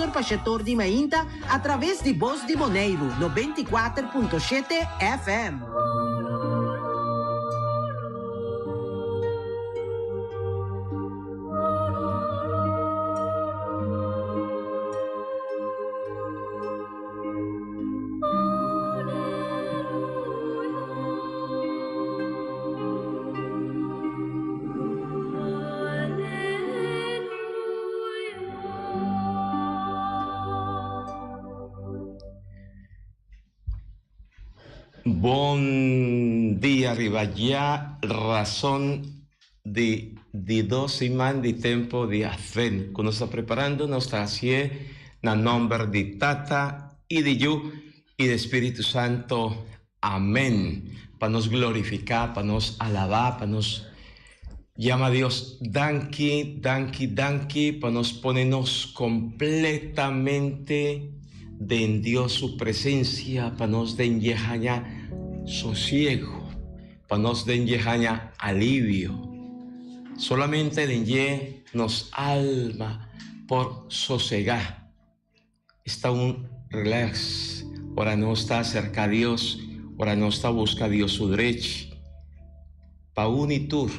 4 pa shetor di mainta a traves di Bos di Boneiru 94.7 FM. Bon dia riba dja rason di di dos siman di tempo di Advent ku nos ta preparando nos ta hasié na nomber di Tata i di Yu i di Spiritu Santo. Amen. Pa nos glorifiká, pa nos alabá, pa nos yama Dios danki, danki, danki, pa nos pone nos kompletamente den Dios su presensia, pa nos den dje haña sosiego, pa nos den dje haña alivio. Solamente den dje nos alma por sosegá. Esta un relax ora nos ta acerca Dios, ora nos ta busca Dios su drechi. Pa un y tur,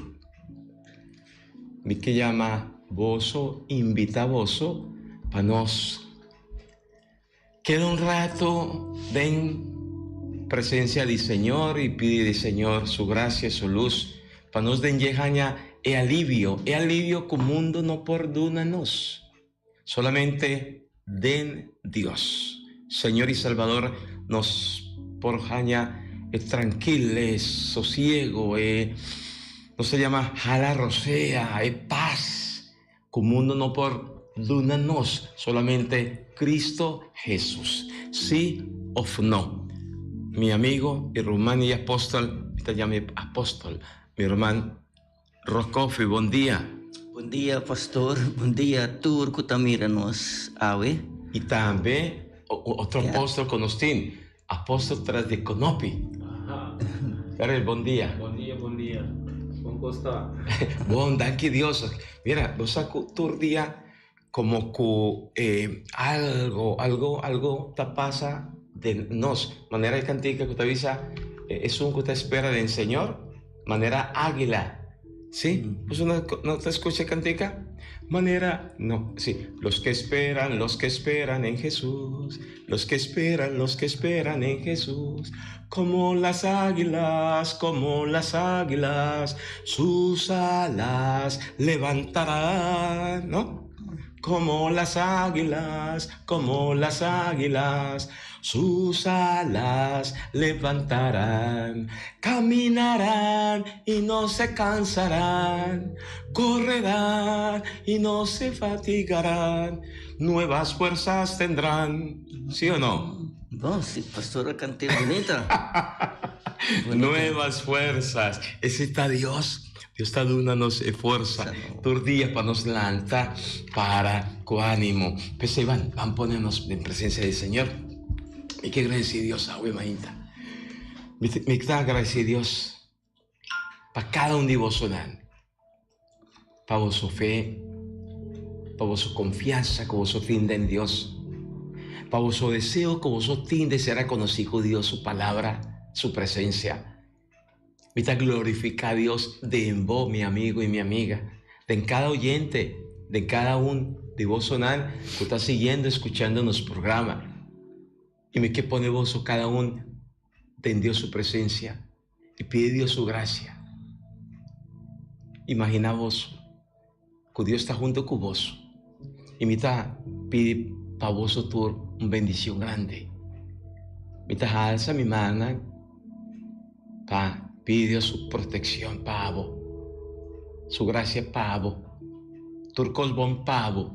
mi ke yama boso, invita boso pa nos keda un rato den presencia di Señor y pidi di Señor su gracia, su luz, pa nos den dje haña e alivio, e alivio cu mundo no por duna nos. Solamente den Dios, Señor y Salvador, nos por haña e trankil, e sosiego, e nos ta yama hala rosea, e pas ku mundu no por duna nos, solamente Cristo Hesus. Sí of no? Mi amigo y ruman y apóstol, mi ta yama e apóstol, mi ruman Rockoffy, bon dia. Bon dia pastor, bon dia tur ku ta mira nos awe. I tambe otro apóstol ku nos tin, apóstol tras di konopi. Karel, bon dia. Bon dia, bon dia. Kon kos ta? Bon, danki Dios. Mira, bo sa ku tur dia komo ku algo, algo, algo ta pasa den nos. Manera e kantika ku ta bisa, esun ku ta spera den Señor, manera águila. Sí? Boso no, no ta skucha e kantika? Manera, no, sí. Los que esperan, los que esperan en Jesús, los que esperan, los que esperan en Jesús, como las águilas, como las águilas, sus alas levantarán, no? Como las águilas, como las águilas, sus alas levantarán, caminarán y no se cansarán, correrán y no se fatigarán, nuevas fuerzas tendrán. ¿Sí o no? Bon, si pastor a cant'é bonita. Nuevas fuerzas. Ese ta Dios. Dios ta duna nos e forsa tur dia pa nos lanta para ku ánimo. P'esei ban, ban pone nos den presencia di Señor. Mi ke agradeci Dios awe mainta. Mi, mi ta agradeci Dios pa kada un di bosonan, pa boso fe, pa boso konfiansa ku boso tin den Dios, pa boso deseo ku boso tin di ser rekonosí ku Dios su palabra, su presencia. Mi ta glorifiká Dios den bo, mi amigo i mi amiga, den kada oyente, den kada un di bosonan ku ta siguiendo eskuchando nos programa. I mi ke pone boso kada un den Dios su presensia i pidi Dios su grasia. Imaginá boso ku Dios ta hunto ku boso i mi ta pidi pa boso tur un bendicion grandi. Mi ta halsa mi mannan pa pidi Dios su proteccion pa bo, su gracia pa bo, tur cos bon pa bo.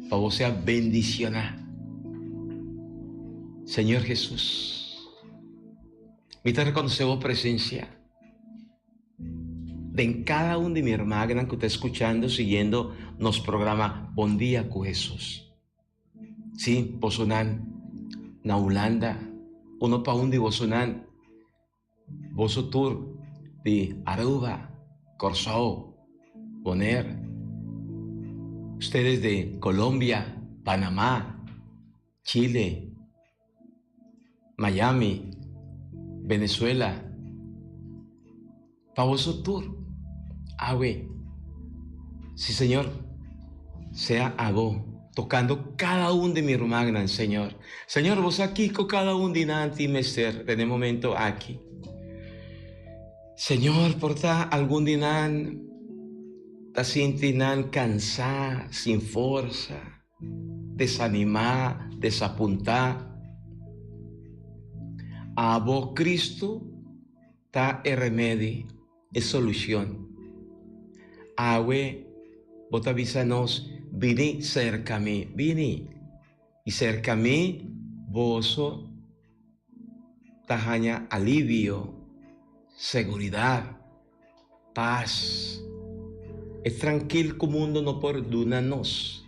Pa bo sea bendicioná. Señor Jesús, mi ta reconoce bo presencia den cada un di mi hermagnan cu ta escuchando, siguiendo nos programa Bon Dia cu Jesús. Sí, bosonan na Hulanda, uno pa un di bosonan. Boso tur di Aruba, Kòrsou, Bonaire, ustedes di Colombia, Panamá, Chile, Miami, Venezuela, pa boso tur awe. Si Señor, sea abo tocando cada un di mi rumannan, Señor. Señor, bo sa kico cada un di nan tin mester den e momento aki. Señor, por ta algun di nan ta sinti nan cansá, sin forsa, desanimá, desapuntá. Abo, Cristo, ta e remedi, e solucion. Awe bo ta bisa nos, Bini cerca mi, bini. I cerca mi boso ta haña alivio, seguridad, pas. E trankil ku mundu no por duna nos.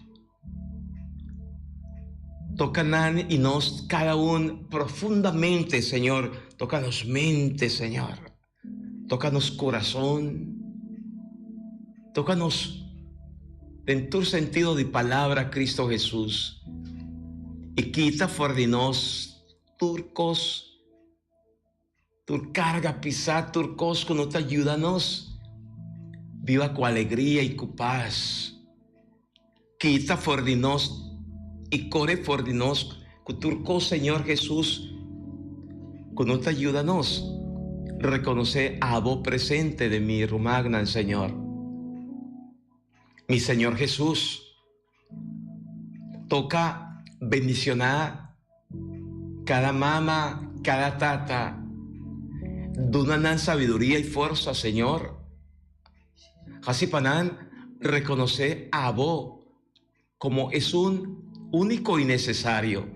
Toka nan i nos kada un profundamente, Señor. Toka nos mente, Señor. Toka nos kurason. Toka nos den tur sentido di palabra, Cristo Jesus. I kita for di nos tur kos. Tur karga pisá, tur kos ku no ta yuda nos biba ku alegria i ku pas. Kita for di nos i kore for di nos ku tur kos, Señor Hesus, ku no ta yuda nos rekonosé abo presente den mi rumannan, Señor. Mi Señor Hesus, Toca bendiciona cada mama, cada tata. Duna nan sabiduria y forsa, Señor. Haci pa nan reconoce Abo como esun unico y necesario.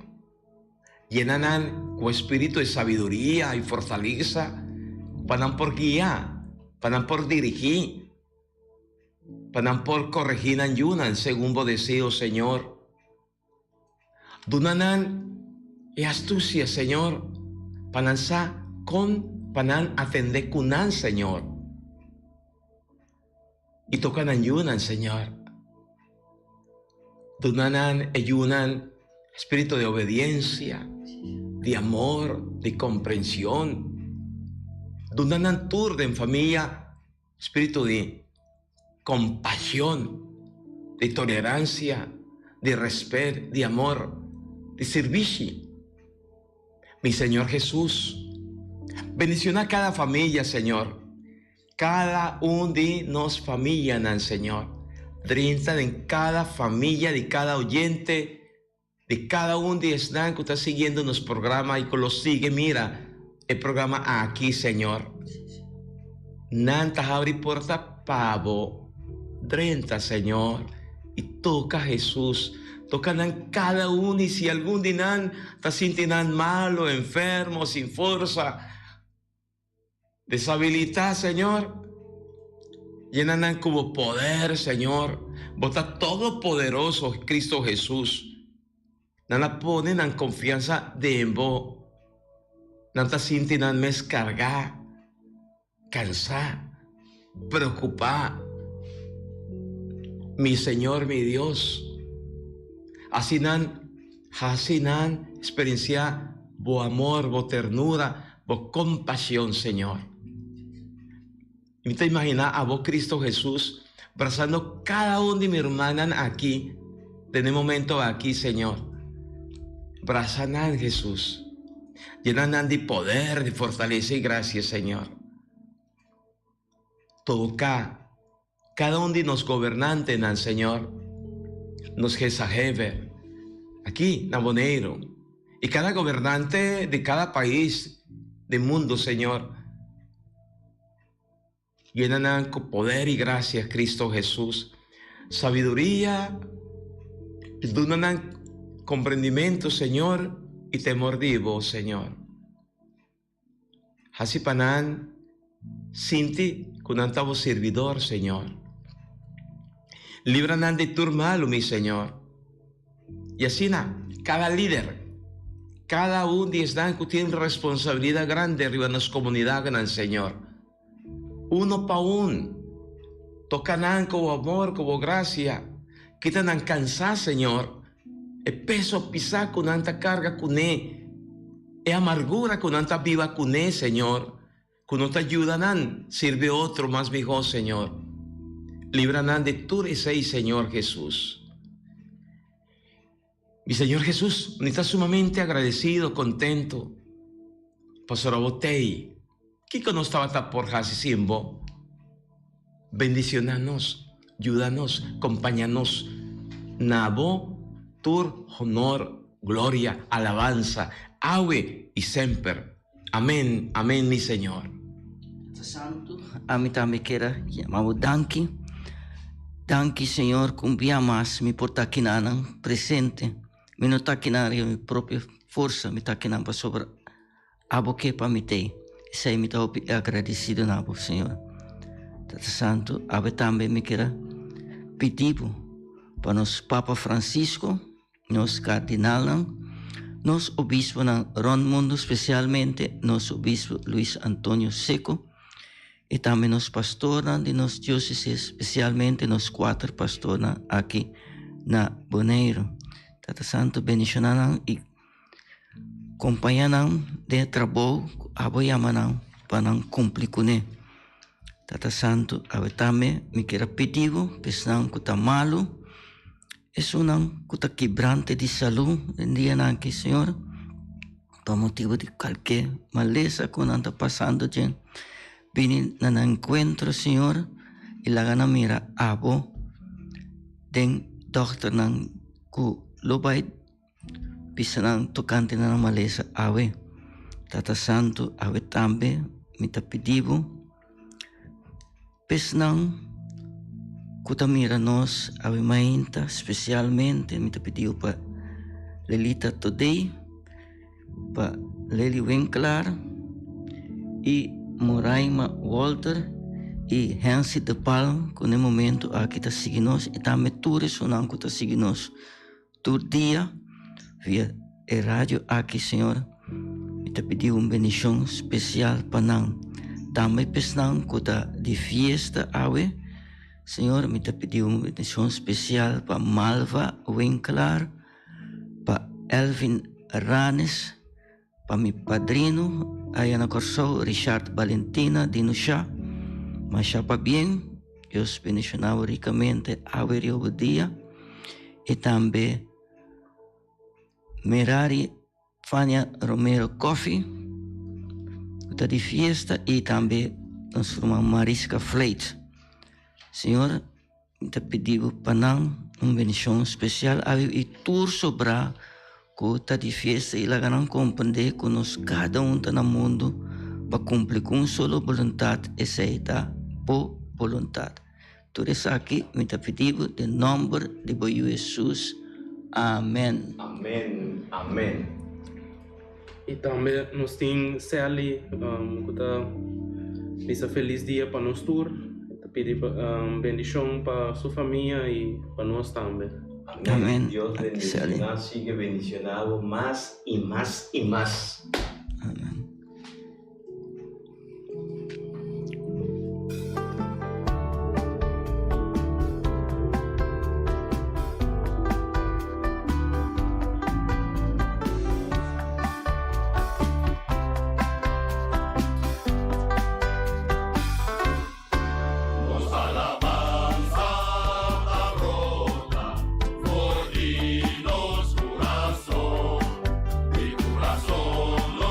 Yena nan cu espiritu di sabiduria y fortaleza pa nan por guia, pa nan por dirigi. Pa nan por corregí nan yunan segun bo deseo, Señor. Duna nan e astucia, Señor, pa nan sa con pa nan atendé cu nan, Señor. I toca nan yunan, Señor. Duna nan e yunan spiritu di obediencia, di amor, di comprension. Duna nan tur den famia. Spiritu di compasion, di tolerancia, di respet, di amor, di sirbishi. Mi Señor Jesus, bendiciona cada familia, Señor, cada un di nos familianan, Señor. Drinta den cada familia di cada oyente, di cada un di esnan cu ta siguiendo nos programa y cu lo sigui mira e programa aki, Señor. Nan ta habri porta pa bo. Drenta, Señor, y toca Jesus. Toca nan cada un y si algun di nan ta sinti nan malo, enfermo, sin forsa, Deshabilitá, Señor. Yena nan ku bo poder, Señor. Bo ta todopoderoso, Cristo Hesus. Nan a pone nan konfiansa den bo. Nan ta sinti nan mes kargá, kansá, preokupá. Mi Señor, mi Dios, hasi nan hasi nan eksperensiá bo amor, bo ternura, Bo compasion, Señor. Mi ta imagina abo Cristo Jesus brazando cada un di mi rumannan aki den e momento aki, Señor. Braza nan, Jesus. Llena nan di poder, di fortaleza y gracia, Señor. Toca cada un di nos gobernantenan, Señor, nos gezaghebber aki na Boneiru y cada gobernante di cada pais di mundo, Señor. Yena nan cu poder y gracia, Cristo Jesus. Sabiduria, duna nan comprendimento, Señor, y temor di Bo, Señor. Hasi pa nan sinti ku nan ta bo sirbidor, Señor. Libra nan di tur malu, mi Señor. I asina, kada lider, kada un di esnan ku tin responsabilidat grandi riba nos komunidatnan, Señor, uno pa un, toka nan ku bo amor, ku bo grasia, kita nan kansá, Señor. E peso pisá ku nan ta karga kuné, e amargura ku nan ta biba kuné, Señor, ku no ta yuda nan sirbi otro mas mihó, Señor. Libra nan di tur esei, Señor Hesus. Mi Señor Hesus, mi ta sumamente agradesido, kontento, pasobra bo t'ei. Kiko nos tabata por hasi sin bo? Bendiciona nos, yuda nos, compaña nos. Na bo tur honor, gloria, alabansa, awe y semper. Amen, amen mi Señor. Tata Santu, ami tambe kier a yama bo danki. Danki Señor ku un bia mas mi por ta kinanan presente. Mi no ta kinan riba mi propio forsa, mi ta kinan pasobra Abo ke pa mi t'ei. Esei mi ta hopi agradesido na bo, Señor. Tata Santu, awe tambe mi kier a pidi bo pa nos Papa Francisco, nos kardinalnan, nos obisponan rònt mundu, spesialmente nos obispo Luis Antonio Seco, i tambe nos pastornan di nos diósesis, spesialmente nos kuater pastornan aki na Boneiru. Tata Santu, bendishoná nan i Kompañá nan den e trabou ku abo yama nan pa nan kumpli kuné. Tata Santu, awe tambe mi kier a pidi bo pa esnan ku ta malu, esunnan ku ta kibrante di salú den dianan aki, Señor, pa motibu di kalke malesa ku nan ta pasando dje, bini na nan enkuentro, Señor, i laga nan mira abo den dòkternan ku lo bai. Bisa nan tokante nan malesa awe. Tata Santu, awe tambe mi ta pidi bo, pesnan ku ta mira nos awe mainta, spesialmente mi ta pidi bo pa Lelita Todey, pa Lely Winklaar i Moraima Wolter i Hensi de Palm ku na e momento aki ta sigui nos i tambe tur esunnan ku ta sigui nos. Tur dia via e radio aki, Señor, mi ta pidi un bendicion special pa nan. Tambe p'esnan cu ta di fiesta awe, Señor, mi ta pidi un bendicion special pa Malva Winklaar, pa Elvin Ranes, pa mi padrino aya na Corsou, Richard Valentina Dinusha. Masha pabien, Dios bendiciona bo ricamente awe riba bo dia. Y tambe Merari Fania Romero Coffee, cu ta di fiesta, y tambe nos ruman Mariska Vleet. Señor, Mi ta pidi bo pa nan un bendicion special awe y tur sobrá cu ta di fiesta y laga nan comprende cu nos cada un ta na mundo pa cumpli cu un solo boluntad, esey ta bo boluntad. Tur esaki mi ta pidi bo den nomber di bo Yu Jesus. Amen. Amen, amen. Y tambe nos tin Sally cu ta bisa feliz dia pa nos tur. E ta pidi bendicion pa su famia y pa nos tambe. Amen. Dios bendiciona, sigue bendiciona bo mas y mas y mas. Amen. Nos alabansa ta brota for di nos kurason, di kurason.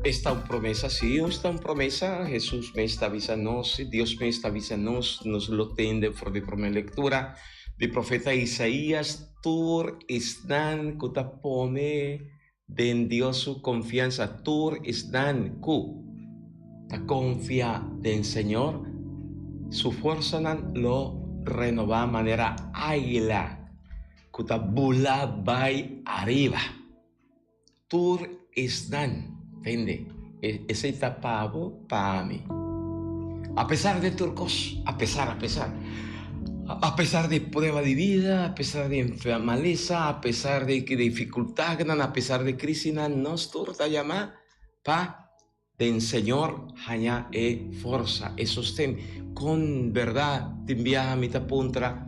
Esta un promesa, sí, esta un promesa. Jesús mes ta bisa nos, Dios mes ta bisa nos, nos lo tende for di prome lectura di profeta Isaías, tur esnan cu ta pone den Dios su confianza, tur esnan cu ta confia den Señor, su forzanan lo renova manera águila cu ta bula bay ariba. Tur esnan, tende, esei ta pa bo, pa mi. Apesar di tur kos, apesar, apesar, apesar di prueba di bida, apesar di malesa, apesar di difikultatnan, apesar di krisinan, nos tur ta yama pa den Señor haña e forsa, e sosten. Kon bèrdat tin biaha mi ta puntra,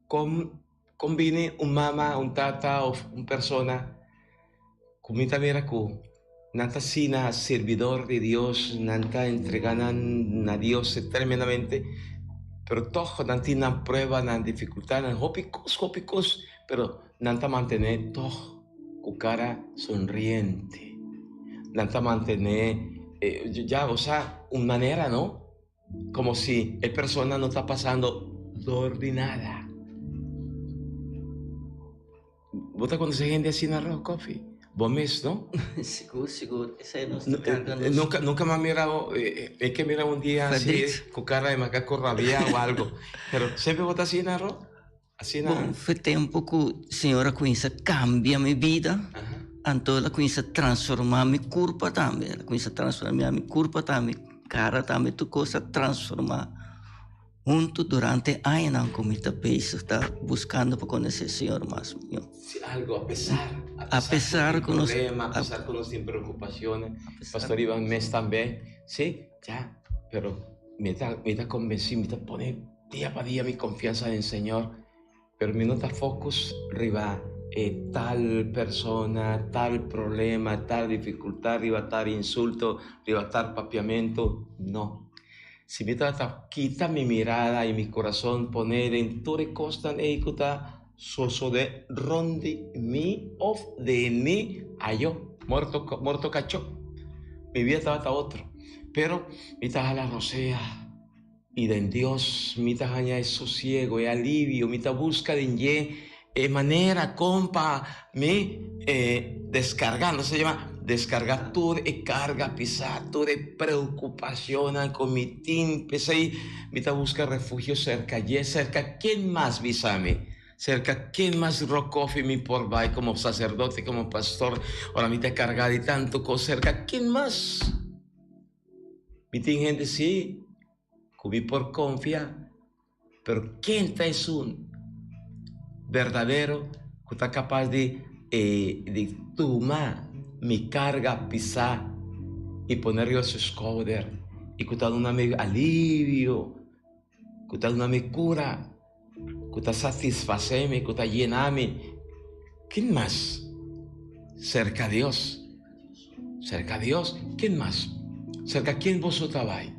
kon Kon bini un mama, un tata of un persona ku mi ta mira ku nan ta asina sirbidor di Dios, nan ta entrega nan na Dios tremendamente, pero tog nan tin nan prueba, nan difikultatnan, hopi kos, hopi kos, pero nan ta mantené tog ku kara sonriente. Nan ta mantené, ya, osea, un manera, no? Como si e persona no ta pasando dor di nada. Bo ta conoce hende asina Rock Coffee? Bo mes no? Sigur, sigur. Esei nos ta carga nos. Nunca, nunca m'a mirao, e ke mira un dia así Verdriet. cu cara de macaco rabia o algo. Pero semper bo ta asina Rock? Asina. Bon, fe tempo cu Señor a cuminsa cambia mi bida, anto el a cuminsa transforma mi curpa tambe. El a cuminsa transforma mi curpa tambe, mi cara tambe, tur cos a transforma hunto durante añanan cu mi ta bezig ta buscando pa conoce Señor mas miho. Si algo, a pesar, A pesar cu cu nos tin problema, a pesar cu nos tin preocupaciones, Pastor Ivan mes tambe, si, ya, pero mi ta, mi ta convenci, mi ta pone. Dia pa dia mi konfiansa den Señor, pero mi no ta focus riba e tal persona, tal problema, tal dificultad, riba tal insulto, riba tal papiamento, no. Si mi trata kita mi mirada y mi corazon pone den tur e cosnan ey cu ta sosode rond di mi of den mi, ayo, morto, morto cacho. Mi bida tabata otro, pero mi ta hala rosea. I den Dios mi ta haña e sosiego, e alivio, mi ta buska den dje e manera kon pa mi deskargá, nos ta yama deskargá tur e karga pisá, tur e preokupashonnan ku mi tin. P'esei mi ta buska refugio serka dje, serka ken mas bisa mi? Serka ken mas rokofi mi por bai komo saserdote, komo pastor, ora mi ta kargá di tantu kos, serka ken mas? Mi tin hende sí ku mi por konfia, pero ken ta esun berdadero ku ta kapas di di tuma mi karga pisá i pone riba su skouder i ku ta duna mi alivio, ku ta duna mi kura, ku ta satisfasé mi, ku ta yena mi? Ken mas? Serka Dios. Serka Dios. Ken mas? Serka ken boso ta bai?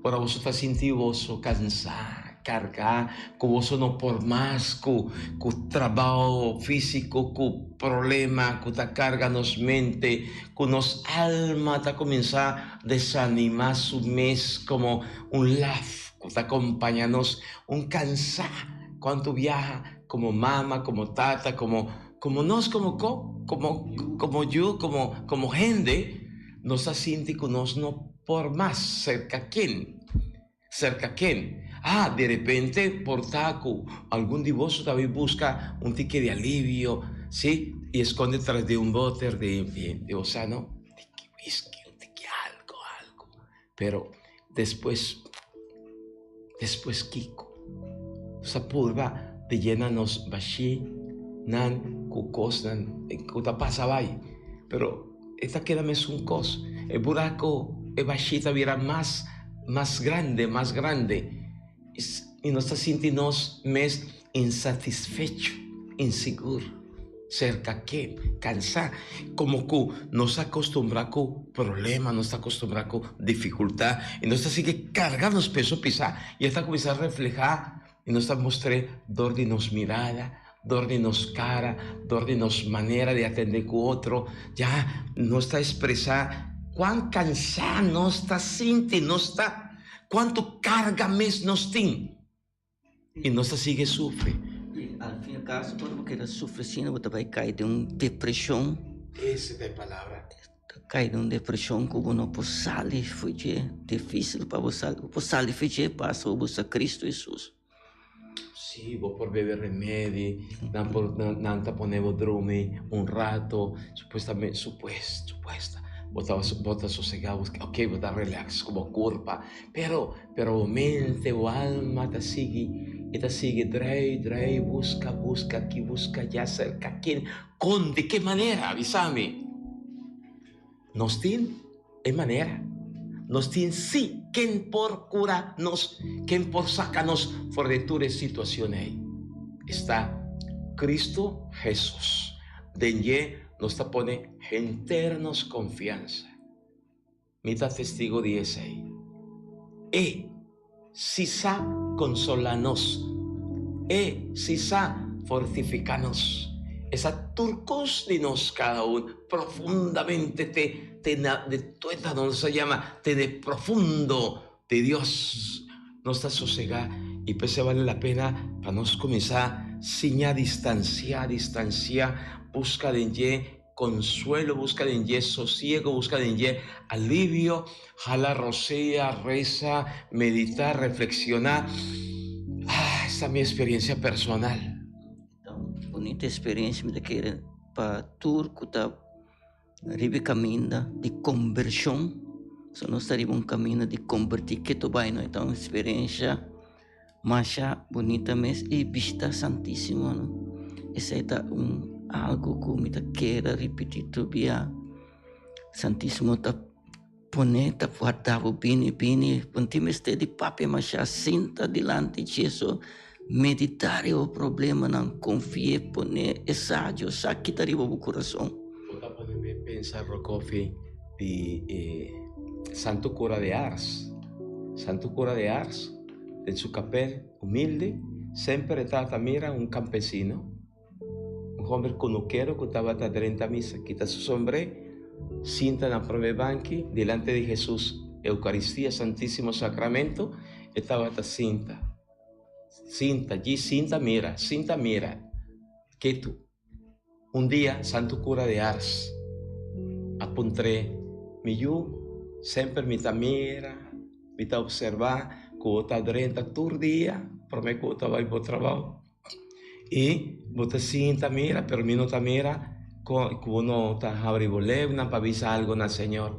Ora boso ta sinti boso kansá, kargá, ku boso no por mas ku ku trabou físiko, ku problema ku ta karga nos mente, ku nos alma ta kuminsá desanimá su mes komo un laf ku ta kompañá nos, un kansá kuantu biaha komo mama, komo tata, komo komo nos komo ko komo komo yu, komo komo hende, nos ta sinti ku nos no por mas. Serka ken? Serka ken? Ah, de repente por ta ku algun di boso ta bin buska un tiki di alivio, si, i eskonde tras di un boter di di osea no, un tiki whisky, un tiki algo, algo. Pero despues, despues kiko? Nos a purba di yena nos bashí nan ku kosnan ku ta pasa bai, pero e ta keda mesun kos. E buraku, e bashí ta bira mas, mas grande, mas grande. I nos ta sinti nos mes insatisfecho, insigur. Serka ken? Kansá. Komo ku nos a kostumbrá ku problema, nos ta kostumbrá ku difikultat, i nos ta sigui karga nos peso pisá, i e ta kuminsá reflehá, i nos ta mustr'é dor di nos mirada, dor di nos kara, dor di nos manera di atendé ku otro, ya nos ta ekspresá. Kuan kansá nos ta sinti, nos ta, kuantu karga mes nos tin. I nos ta sigui sufri. I al fin al kaso ora bo keda sufri asina bo ta bai kai den un depreshon. Ese ta e palabra. Ta kai den un depreshon ku bo no por sali for dje, difisil pa bo sali, bo por sali for dje basta bo buska Kristu Hesus. Sí, bo por bebe remedi, nan por nan ta pone bo drumi un rato, supuestamente, supuest, supuesta, bo ta bo ta sosegá, ok, bo ta relax ku bo kurpa, pero, pero bo mente, bo alma ta sigui, e ta sigui drei, drei, buska, buska aki, buska allá, serka ken, kon, di ke manera, bisa mi. Nos tin e manera. Nos tin sí ken por kura nos, ken por saka nos for di tur e situacion ei. Esta Cristo Jesus. Den dje nos ta pone henter nos confiansa. Mi ta testigo di esei. E si sa consola nos. E si sa fortifica nos. E sa tur cos di nos cada un profundamente te te na de tuétano nos ta yama te de profundo di Dios. Nos ta sosega y p'esei bale la pena pa nos cuminsa siña distancia distancia busca den dje Consuelo busca den dje, sosiego busca den dje, alivio, hala rosea, reza, medita, reflexiona. Ah, esta mi experiencia personal. Ta un bunita experiencia mi ta kere pa tur cu ta riba e caminda di conversion. So nos ta riba un caminda di converti keto bay no, e ta un experiencia Masha bunita mes y bishita Santisimo no. Esey ta un algo cu mi ta kere ripiti tur bia. Santisimo ta pone ta warda bo bini bini. Bo no tin mester di papia masha sinta dilanti dje so medita riba bo problemanan confie pone e sayo sa kita riba bo curason. Bo ta pone mi pensa Rokofi di e Santo Cura de Ars. Santo Cura de Ars. Den su kapel humilde, semper e tata mira un kampesino, un homber kunukero ku tabata drenta misa, kita su sombré, sinta na promé banki dilante di Hesus, Eukaristia, Santísimo Sakramento, e tabata sinta, sinta, djis sinta mira, sinta mira, ketu. Un dia Santu Cura de Ars a puntr'é, Mi yu, semper mi ta mira, mi ta observá ku bo ta drenta tur dia promé ku bo ta bai bo trabou. I bo ta sinta mira, pero mi no ta mira ku bo no ta habri bo lepnan pa bisa algu na Señor.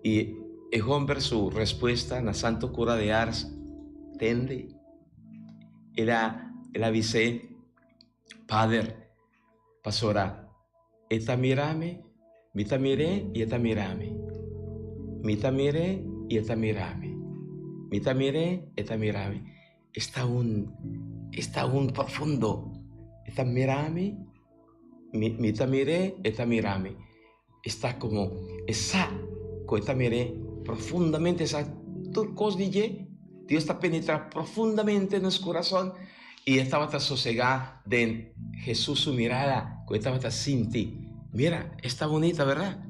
I e homber su respuesta na Santu Cura de Ars, Tende, el a el a bis'é. Pader, pasobra e ta mira mi, mi ta mir'é i e ta mira mi. Mi ta mir'é i e ta mira mi. Mi ta mir'é, e ta mira mi. Esta un, esta un profundo. E ta mira mi, mi, mi ta mir'é, e ta mira mi. Esta como e sa cu e ta mir'é profundamente, sa tur cos di dje. Dios ta penetra profundamente nos curason y e tabata sosega den Jesús su mirada cu e tabata sinti. Mira, esta bonita, verdad?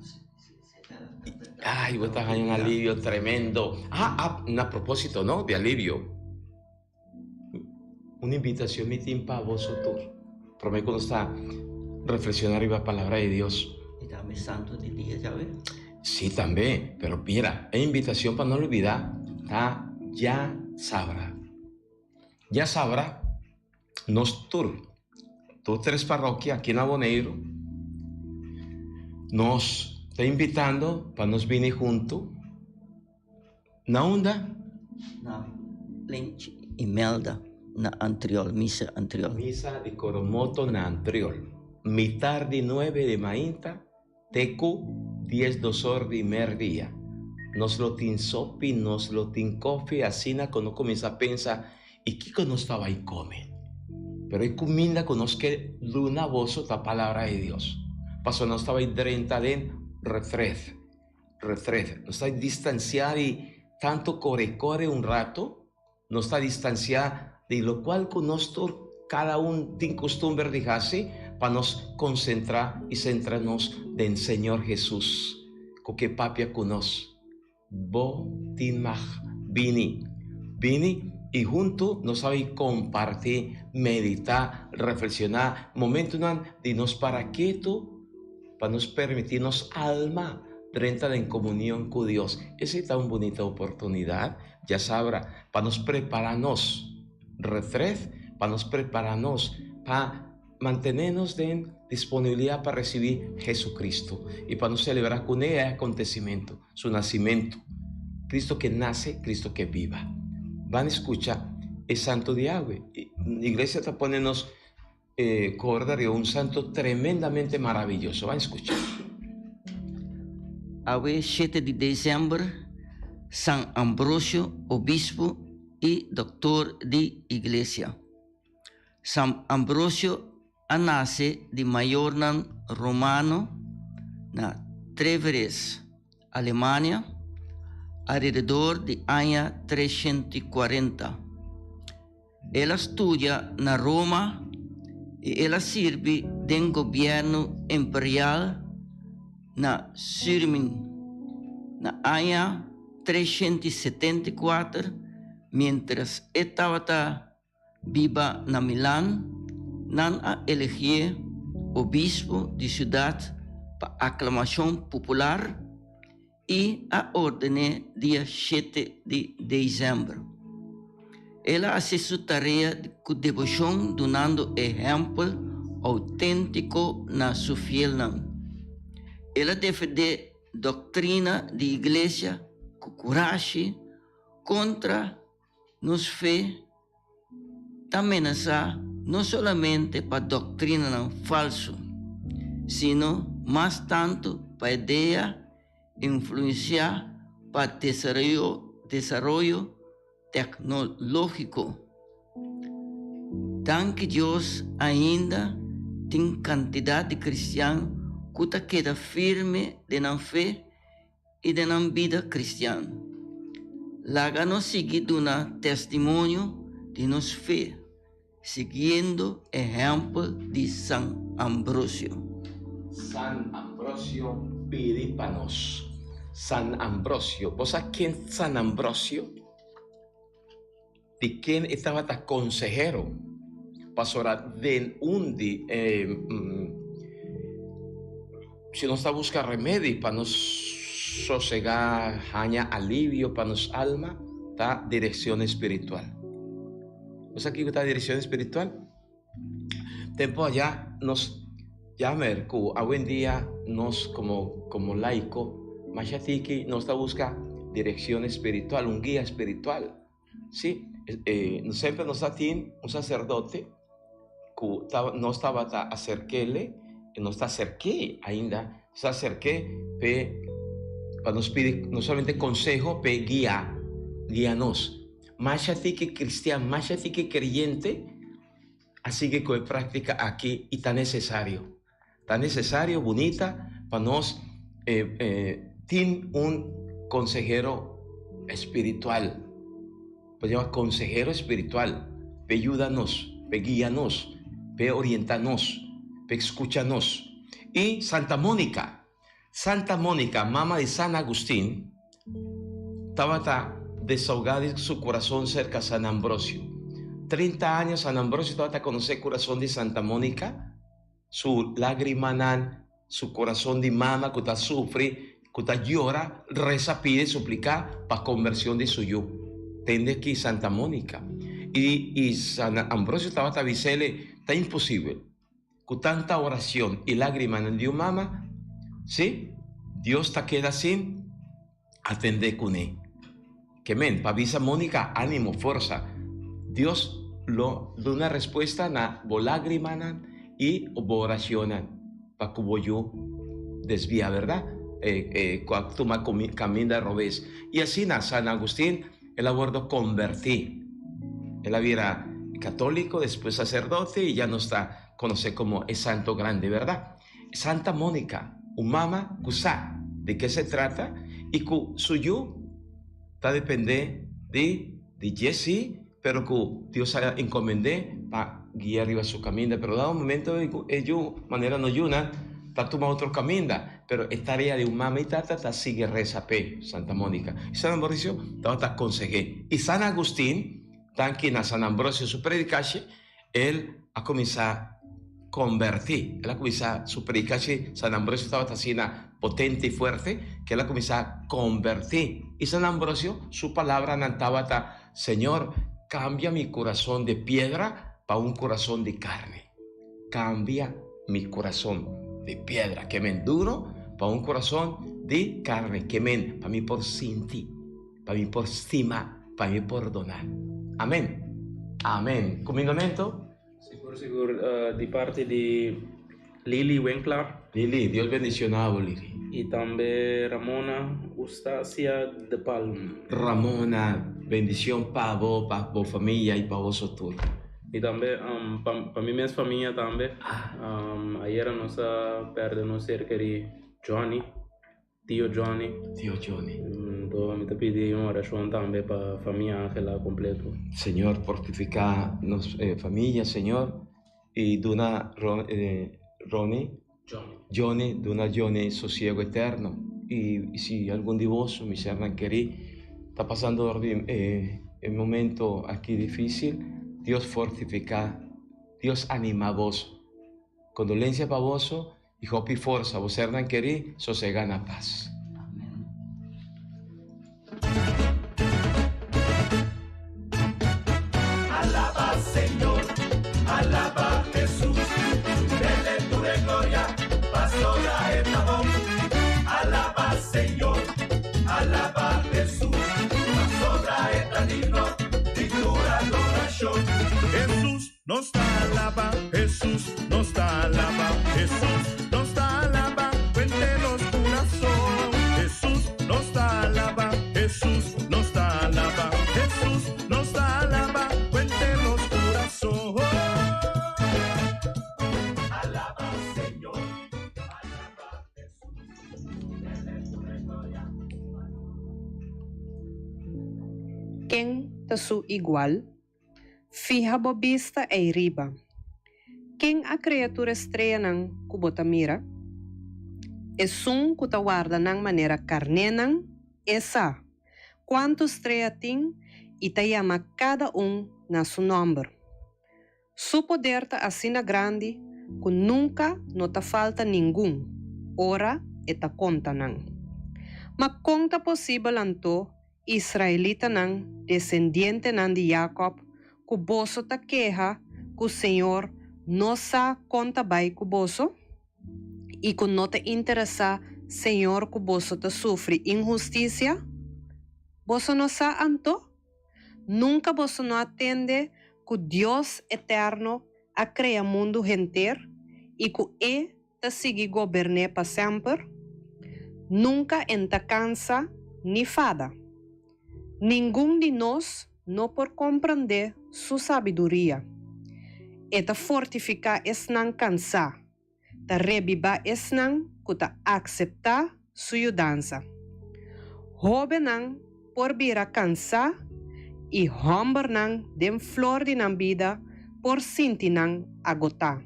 Ay, bo ta haña un alivio tremendo. Ah, ah, na propósito, no? Di alivio. Un invitacion mi tin pa boso tur. Prome cu nos ta reflexiona riba Palabra di Dios. Y tambe Santo di Dia djawe. Sí, tambe. Pero mira, e invitacion pa no olbida ta ya sabra. Ya sabra nos tur, tur tres parrokia aki na Boneiru, nos ta invitando pa nos bini hunto. Na unda? Na Plenchi Imelda na Antriol, misa Antriol. Misa di Coromoto na Antriol, mitar di nuebe di mainta te ku dies dos or di merdia. Nos lo tin sopi, nos lo tin kofi, asina ku no kuminsá pensa i kiko nos ta bai kome. Pero e kuminda ku nos ke duna boso ta Palabra di Dios, pasobra nos ta bai drenta den retret. Retret. Nos ta distanciá di tanto core core un rato, nos ta distanciá di locual cu nos tur cada un tin custumber di haci pa nos concentrá y centra nos den Señor Jesus. ku ke papia ku nos. Bo tin mag bini. Bini i huntu nos a bai kompartí, meditá, reflekshoná momentunan di nos para ketu pa nos permití nos alma drenta den komunion ku Dios. Esei ta un bunita oportunidat, djasabra, pa nos prepará nos retret, pa nos prepará nos pa Mantené nos den disponibilidat pa risibí Jesucristo i pa nos selebrá kuné e akontesimentu, Su nasimentu. Cristo ke nase, Cristo ke biba. Ban skucha e santo di awe. Iglesia ta pone nos korda riba un santo tremendamente maraviyoso. Ban skucha. Awe shete di desèmber, San Ambrosio, obispu i doktor di Iglesia. San Ambrosio a nase di mayornan romano na Treveris, Alemania, alrededor di aña 340. El a studia na Roma i el a sirbi den gobièrnu imperial na Sirmium na aña 374, miéntras e tabata Biba na Milan, nan a elegié obispo di siudat pa aklamashon popular i a orden'é dia shete di desèmber. El a hasi su tarea ku deboshon dunando ehèmpel outéntiko na su fielnan. El a defendé doktrina di iglesia ku kurashi kontra Nos fe ta menasá no solamente pa doktrinanan falsu, sino mas tantu pa idea influensiá pa desaroyo teknológiko. Danki Dios ainda tin kantidat di kristian ku ta keda firme den nan fe i den nan bida kristian. Laga nos sigui duna testimonio di nos fe, siguiendo ehèmpel di San Ambrosio. San Ambrosio pidi pa nos. San Ambrosio, bo sa ken San Ambrosio? Di ken e tabata konsehero? Pasobra den un di e si nos ta buska remedi pa nos sosegá, haña alivio pa nos alma, ta direkshon espiritual. Bo sa kiko ta direkshon espiritual? Tempu ayá nos yamer ku awendia nos komo komo laiko masha tiki nos ta buska direkshon espiritual, un guia espiritual. Sí, semper nos a tin un saserdote ku nos tabata aserk'ele i nos ta aserk'é ainda, nos ta aserk'é p'e pa nos pidi no solamente konseho p'e guia, guia nos. Masha tiki kristian, masha tiki kreyente a sigui ku e práktika aki i ta nesesario. Ta nesesario bunita pa nos tin un konsehero espiritual. Por yama konsehero espiritual p'e yuda nos, p'e guia nos, p'e orienta nos, p'e skucha nos. I Santa Monica, Santa Monica, mama di San Agustin, tabata desahogá di su kurason serka San Ambrosio. 30 aña San Ambrosio tabata konosé kurason di Santa Monica, su lágrimanan, su kurason di mama ku ta sufri, ku ta yora, resa, pidi, supliká pa kombershon di su yu. Tende aki Santa Monica i i San Ambrosio tabata bis'el, Ta imposibel. Ku tanta orashon i lágrimanan di un mama, sí, Dios ta keda sin atendé kuné. Ke men, pa bisa Monica, ánimo, forsa. Dios lo duna respuesta na bo lágrimanan i bo orashonnan pa ku bo yu desviá, bèrdat? Ku a tuma kaminda robes. I asina San Agustin el a wòrdu konbertí. El a bira katóliko, despues saserdote i ya nos ta konosé komo e santo grandi, bèrdat? Santa Mónica, un mama ku sa di ke se trata i ku su yu ta dependé di di dje sí, pero ku Dios a encomend'é pa guia riba su kaminda. Pero dado momento e yu manera no yuna. ta tuma otro kaminda, pero e tarea di un mama i tata ta sigui resa p'e, Santa Monica. I San Ambrosio tabata konseh'é. I San Agustin, danki na San Ambrosio su predikashi, el a kuminsá kombertí. El a kuminsá su predikashi, San Ambrosio tabata asina potente i fuerte, ku el a kuminsá kombertí. I San Ambrosio su palabranan tabata, Señor, kambia mi kurason di piedra pa un kurason di karni. Kambia mi kurason di piedra ke men duro pa un kurason di karni ke men pa mi por sinti, pa mi por stima, pa mi por dona. Amen. Amen. Kumindamentu? Sigur sigur di parti di Lily Winklar. Lily, Dios bendiciona bo Lily. Y tambe Ramona Ustacia de Palm. Ramona, bendicion pa bo, pa bo famia y pa boso tur. Y tambe pa mi mes famia tambe. Ayera nos a perde nos ser keri Johnny, Tio Johnny. Tio Johnny. Enton mi ta pidi un oracion tambe pa famia Angela completo. Señor fortifica nos famia Señor y duna Ronnie, Johnny, duna Johnny sosiego eterno y si algun di boso mi sernan keri ta pasando dor di e momento aki dificil Dios fortifica Dios anima boso condolencia pa boso y hopi forsa bo sernan keri sosega na paz. Alaba Señor, alaba Jesús, dele tur e gloria, pasobra e ta bon. Alaba Señor, alaba Jesús, pasobra e ta digno di tur adoracion. Jesús nos ta alaba, Jesús nos ta alaba, Jesús nos ta alaba, cuente nos corazón. Jesús nos ta alaba, Jesús nos ta alaba, Jesús nos ta alaba, cuente nos corazón. Alaba Señor, alaba Jesús, dele tur e gloria. Ken ta su igual? Fiha bo bista ei riba. Ken a krea tur e streanan ku bo ta mira? Esun ku ta warda nan manera karnénan, e sa kuantu strea tin i ta yama kada un na su nòmber. Su poder ta asina grandi ku nunka no ta falta ningun ora e ta konta nan. Ma kon ta posibel anto Israelitanan, desendientenan di Jakòb, ku boso ta keha ku señor no sa kon ta bai ku boso? I ku no ta interesá señor ku boso ta sufri inhustisia? Boso no sa anto? Nunka boso no a tende ku Dios eterno a krea mundu henter i ku e ta sigui gobern'é pa semper? Nunka en ta kansa ni fada. Ningun di nos no por komprendé su sabiduria. E ta fortifiká esnan kansá, ta rebibá esnan ku ta akseptá su yudansa. Hóbennan por bira kansá i hòmbernan den flor di nan bida por sinti nan agotá.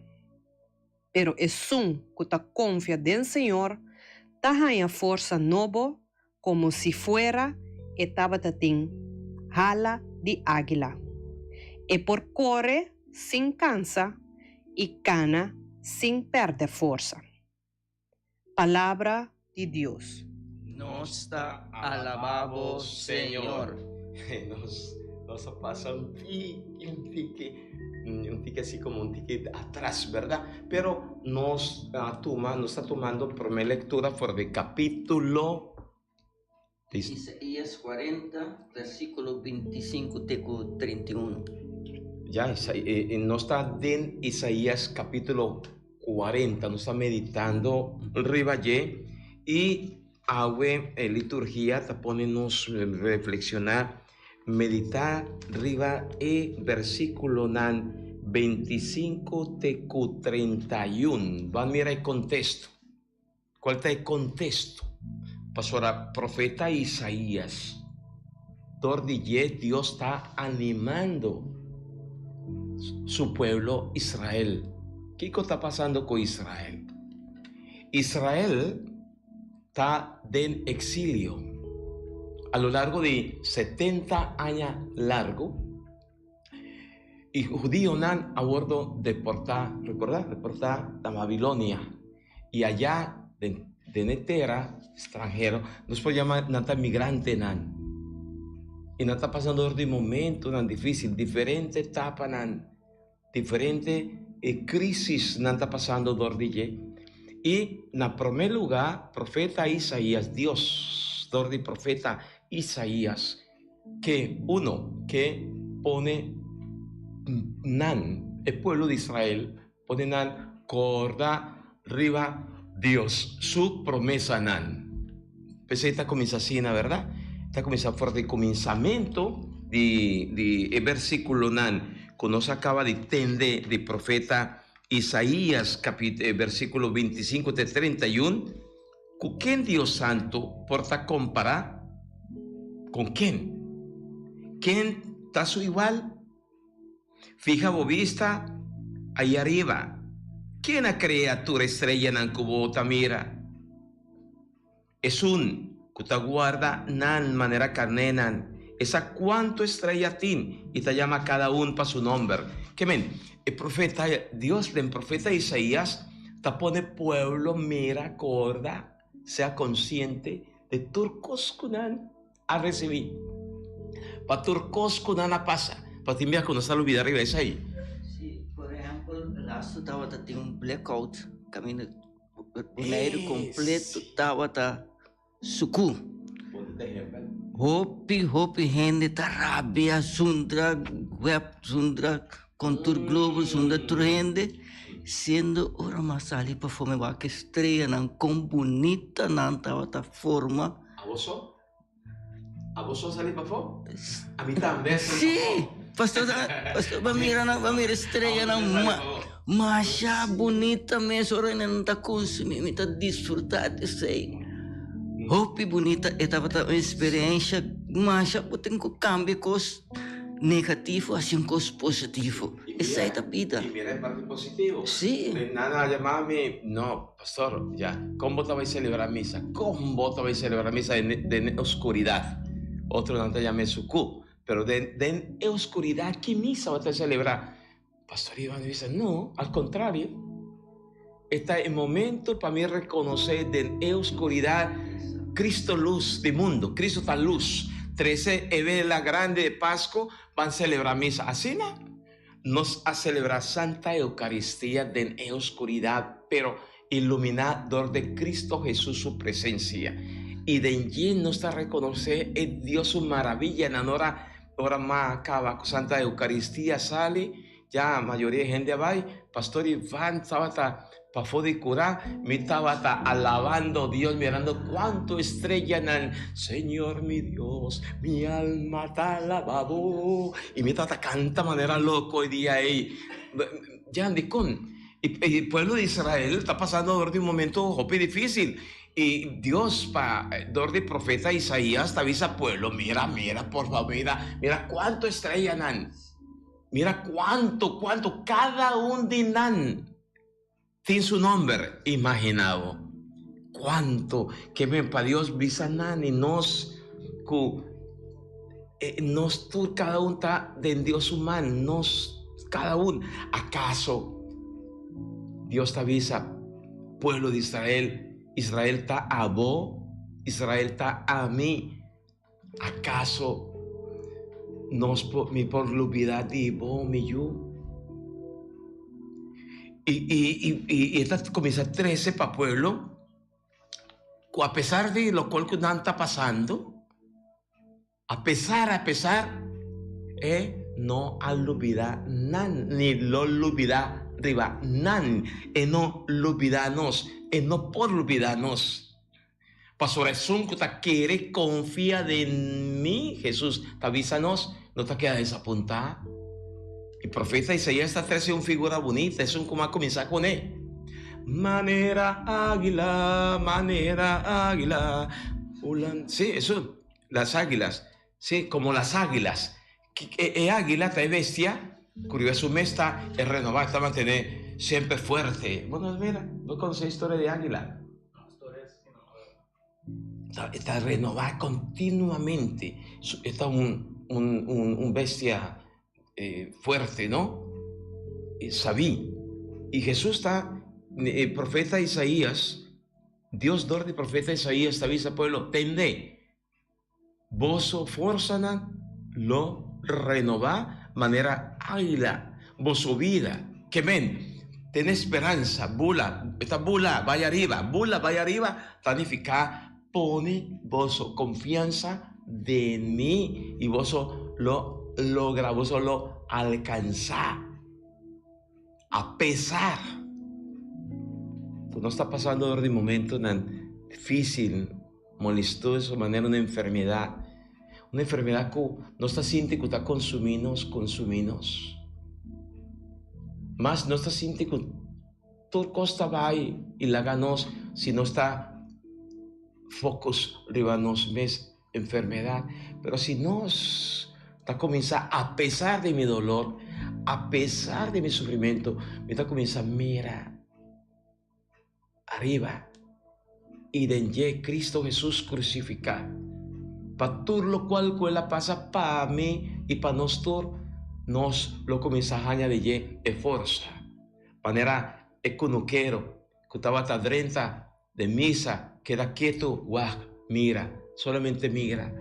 Pero esun ku ta konfia den Señor ta haña forsa nobo komo si fuera e tabata tin hala di águila. E por kore sin kansa i kana sin pèrdè forsa. Palabra di Dios. Nos ta alabá bo, Señor. Nos nos a pasa un tiki, un tiki, un tiki así como un tiki atras, ¿verdad? Pero nos a tuma, nos ta tumando prome lectura for di capítulo Isaías 40, versículo 25 te ku 31. Ya, nos ta den Isaías capítulo 40, nos ta meditando riba dje y awe e liturgia ta pone nos reflexiona, medita riba e versículonan 25 te ku 31. Ban mira e contexto. Cual ta e contexto? Pasobra profeta Isaías, dor di dje Dios ta animando su pueblo Israel. Kico ta pasando cu Israel? Israel ta den exilio a lo largo di 70 aña largo y hudionan a wordo deporta, recorda? Deporta na Babilonia y allá den den e tera stranhero, nos por yama nan ta migrantenan y nan ta pasando dor di momentonan dificil, diferente etapanan. Diferente e crisis nan ta pasando dor di dje. Y na prome luga profeta Isaías, Dios dor di profeta Isaías ke uno ke pone nan, e pueblo di Israel, pone nan corda riba Dios su promesanan. P'esei ta kuminsá asina, bèrdat? Ta kuminsá for di kuminsamentu di di e versíkulonan ku nos a kaba di tende di profeta Isaías, kapit versíkulo 25 te 31. Ku ken Dios Santu por ta kompará? Kon ken? Ken ta su igual? Fiha bo bista ayi ariba. Ken a krea tur e strellanan ku bo ta mira? Esun ku ta guarda nan manera karnénan. E sa kuantu estrella tin i ta yama kada un pa su nòmber. Ke men, e profeta, Dios den profeta Isaías ta pone pueblo mira, korda, sea konsiente de tur kos ku nan a risibí, pa tur kos ku nan a pasa. Pa tin bia ku nos ta lubida riba esei. Sí, por ehèmpel, lastu tabata tin un blackout kaminda Boneiru kompleto tabata sukú. Hopi, hopi hende ta rabia, zundra web, zundra kontur globo, zundra tur hende. Siendo ora mas sali pafó mi wak e streanan kon bunita nan tabata forma. Abo so? Abo so sali pafó? Ami tambe a sali Sí, pastor, pastor, ba mira nan, ba mira estrellanan ma, masha bunita mes ora nan ta consumi, mi ta disfruta di esei. Hopi bunita, e tabata un experiencia masha bo tin cu cambia cos negativo haci un cos positivo. Esei ta bida. Y mira e parti positivo. Sí. Nan a yama mi, no. Pastor, ya, kon bo ta bai selebrá misa? Kon bo ta bai selebrá misa den e oskuridat? Otronan ta yam'é sukú, pero den den e oskuridat ki misa bo ta selebrá? Pastor Ivan a bisa, No, al kontrario, e ta e momento pa mi rekonosé den e oskuridat Cristo lus di mundu, Cristo ta lus. Trese e vela grandi di Pasko, ban selebrá misa. Asina Nos a selebrá Santa Eukaristia den e oskuridat, pero iluminá dor de Kristo Hesus su presensia. I den dje nos ta rekonosé e Dios su maravillanan. Ora ora ma kaba ku Santa Eukaristia sali, ya mayoria hende a bai, Pastor Ivan tabata Pafó di kurá mi tabata alabando Dios mirando kuantu estrellanan, Señor mi Dios, mi alma ta alaba bo. I mi tabata kanta manera loko e dia ei. Ya dikon? E pueblo di Israel ta pasando dor di un momento hopi difísil. I Dios pa dor di profeta Isaías ta bisa pueblo, mira, mira, por favor, mira, mira kuantu estrellanan. Mira kuantu, kuantu, kada un di nan. Tin su nomber, imagina bo cuanto ke men pa Dios bisa nan y nos cu nos tur cada un ta den Dios su man, nos cada un. Acaso Dios ta bisa pueblo di Israel, Israel ta abo, Israel ta ami? Akaso nos por, mi por lubidá di bo, mi yu? I, i, i, i e ta kuminsá trese pa pueblo ku apesar di lokual ku nan ta pasando, apesar, apesar, e no a lubidá nan, ni lo lubidá riba nan. E no lubidá nos, e no por lubidá nos. Pasobra esun ku ta kere konfia den mi, Hesus ta bisa nos, no ta keda desapuntá. E profeta Isaías ta trese un figura bunita, esun ku a kuminsá kuné. Manera águila, manera águila, bulan. Sí, esun, las águilas. Sí, komo las águilas. E águila ta e bestia ku riba su mes ta e renová, ta mantené semper fuerte. Bo no mira, bo konosé historia di águila. E ta renobá kontinuamente. E ta un un un bestia fuerte, no? Sabí. I Hesus ta, e profeta Isaías, Dios dor di profeta Isaías ta bisa pueblo, Tende! Boso forsanan lo renobá manera águila, boso bida. Ke men, tene speransa, bula, e ta bula bai ariba, bula bai ariba ta nifiká pone boso konfiansa den mi i boso lo logra, boso lo alkansá. Apesar ku nos ta pasando dor di momentonan difísil, molestoso manera un enfermedad, un enfermedad cu nos ta sinti cu ta consumi nos, consumi nos. Mas nos ta sinti cu tur cos ta bay y laga nos si nos ta focus riba nos mes enfermedad. Pero si nos ta cuminsa a pesar di mi dolor, a pesar di mi sufrimento, mi ta cuminsa mira Ariba i den dje Cristo Hesus crucifica. Pa tur locual cu El a pasa pa mi i pa nos tur, nos lo cuminsa haña di dje e forsa. Manera e cunukero cu tabata drenta den misa keda ketu wak mira, solamente mira.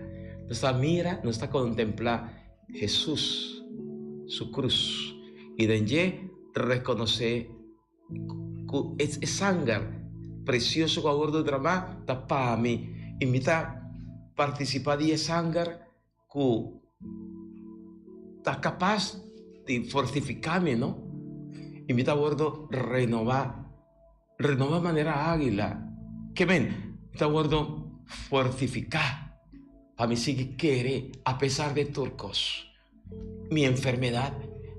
Nos ta mira, nos ta contempla Hesus su cruz i den dje reconoce Ku e sanger presioso ku a wordu dramá ta pa mi, i mi ta partisipá di e sanger ku ta kapas di fortifiká mi, no? I mi ta wordu renobá, renobá manera águila. Ke men? Mi ta wordu fortifiká pa mi sigui kere apesar di tur kos. Mi enfermedad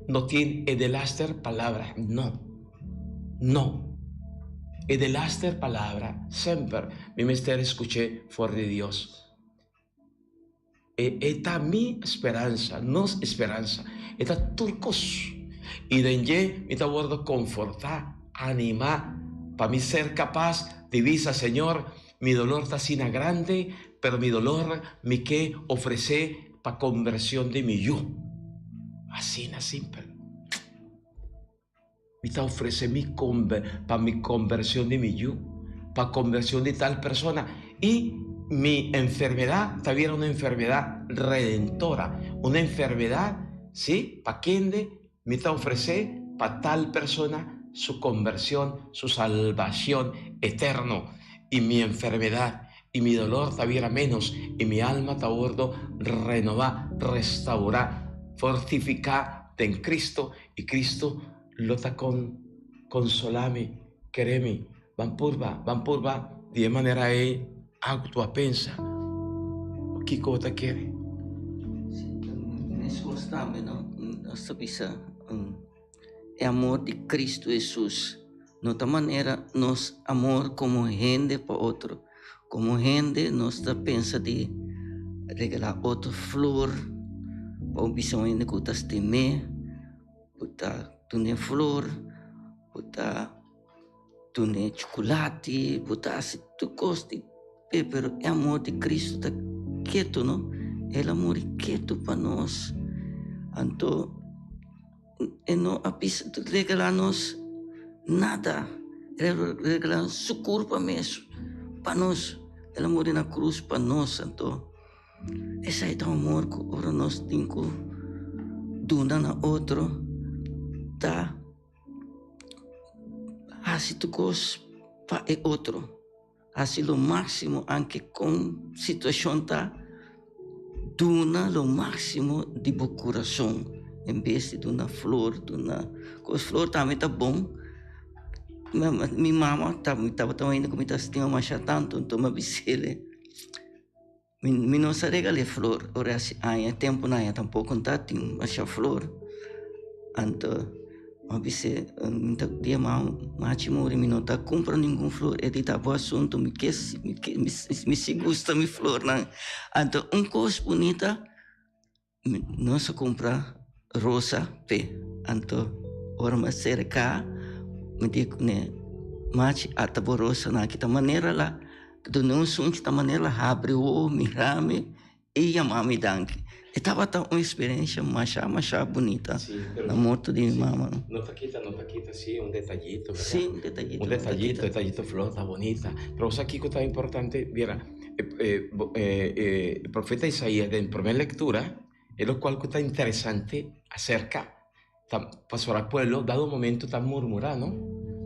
no tin e delaster palabra, no, no, e delaster palabra semper mi mester escuché for di Dios. E e ta mi speransa, nos speransa, e ta tur cos. Y den dje mi ta wordo conforta, anima, pa mi ser capaz di bisa, Señor, mi dolor ta asina grande, pero mi dolor mi ke ofrece Pa kombershon di mi yu. Asina simpel. Mi ta ofresé mi komber pa mi kombershon di mi yu, pa kombershon di tal persona. I mi enfermedat ta bira un enfermedat redentora, un enfermedat, sí, pa kende mi ta ofresé pa tal persona su kombershon, su salbashon eterno. I mi enfermedat I mi dolor ta bira ménos, i mi alma ta wordo renobá, restaurá, fortifiká den Cristo, i Cristo lo ta con consolá mi, keré mi. Ban purba, ban purba di e manera ei actua, pensa. Kiko bo ta kere? Sí, meskos tambe no, nos ta bisa e amor di Cristo Hesus. No ta manera nos amor komo hende pa otro. Komo hende nos ta pensa di regalá otro flor pa un bisa un hende ku ta stim'é, ku ta dun'é flor, ku ta dun'é chukulati, ku ta hasi tur kos di p'e. Pero e amor di Cristo ta ketu, no? El a muri ketu pa nos. Anto. E no a bisa regalá nos nada. El a regalá su kurpa mes pa nos. El a muri na krus pa nos. Anto esei ta un amor ku ora nos tin ku duna na otro ta hasi tur kos pa e otro. Hasi lo máksimo anke kon situashon ta, duna lo máksimo di bo kurason en bes di duna flor, duna kos. Flor tambe ta bon. Mi mama tabata un hende ku mi ta stima masha tantu, anto mi a bis'el. Mi no sa regal'é flor ora hasi aña, tempu na aña tampoco no ta tin masha flor. Anto mi a bis'é mi ta dia machi muri mi no ta cumpra ningun flor, e di ta bo asunto mi ke mi si gusta mi flornan. Anto un cos bunita Nos a cumpra rosa p'e. Anto ora mi a cerca, mi di cune, Machi, ata bo rosanan aki ta manera la. Dun'é un sunchi ta manera habri wowo, mira mi i yama mi danki. E tabata un eksperensia masha masha bunita na morto di mi mama. No ta kita, no ta kita, si, un detayito, verdad? Si, un detayito. Un detayito, detayito flor ta bonita. Pero sa kiko ta importante? Mira, e profeta Isaías den prome lectura, e lokual ku ta interesante aserka Ta pasobra e pueblo dado momento ta murmurá, no?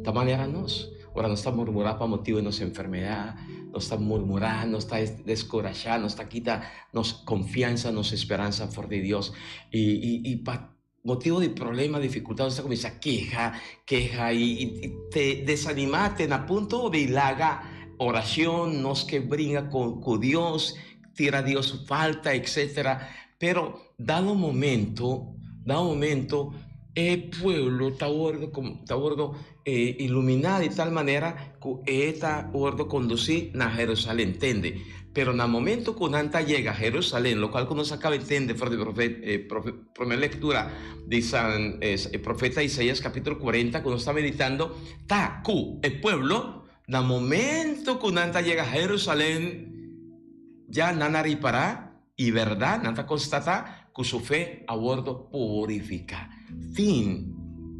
Ta manera nos, ora nos ta murmurá pa motibu di nos enfermedad, nos ta murmurá, nos ta deskurashá, nos ta kita nos konfiansa, nos speransa for di Dios. I i i pa motibu di problema, difikultad, nos ta kuminsá keha, keha i i te desanimá te na punto di laga orashon, nos ke bringa ku ku Dios, tira Dios su falta, etcetera. Pero dado momento, dado momento e pueblo ta wordo ta wordo iluminá di tal manera ku e ta wordo kondusí na Jerusalén, tende. Pero na momento ku nan ta yega Jerusalén, lokual ku nos a kaba di tende for di promé lektura di San e profeta Isaías kapítulo kuarenta ku nos ta meditando, ta ku e pueblo na momento ku nan ta yega Jerusalén ya nan a ripará. I bèrdat nan ta konstatá ku su fe a wòrdu purifiká. Tin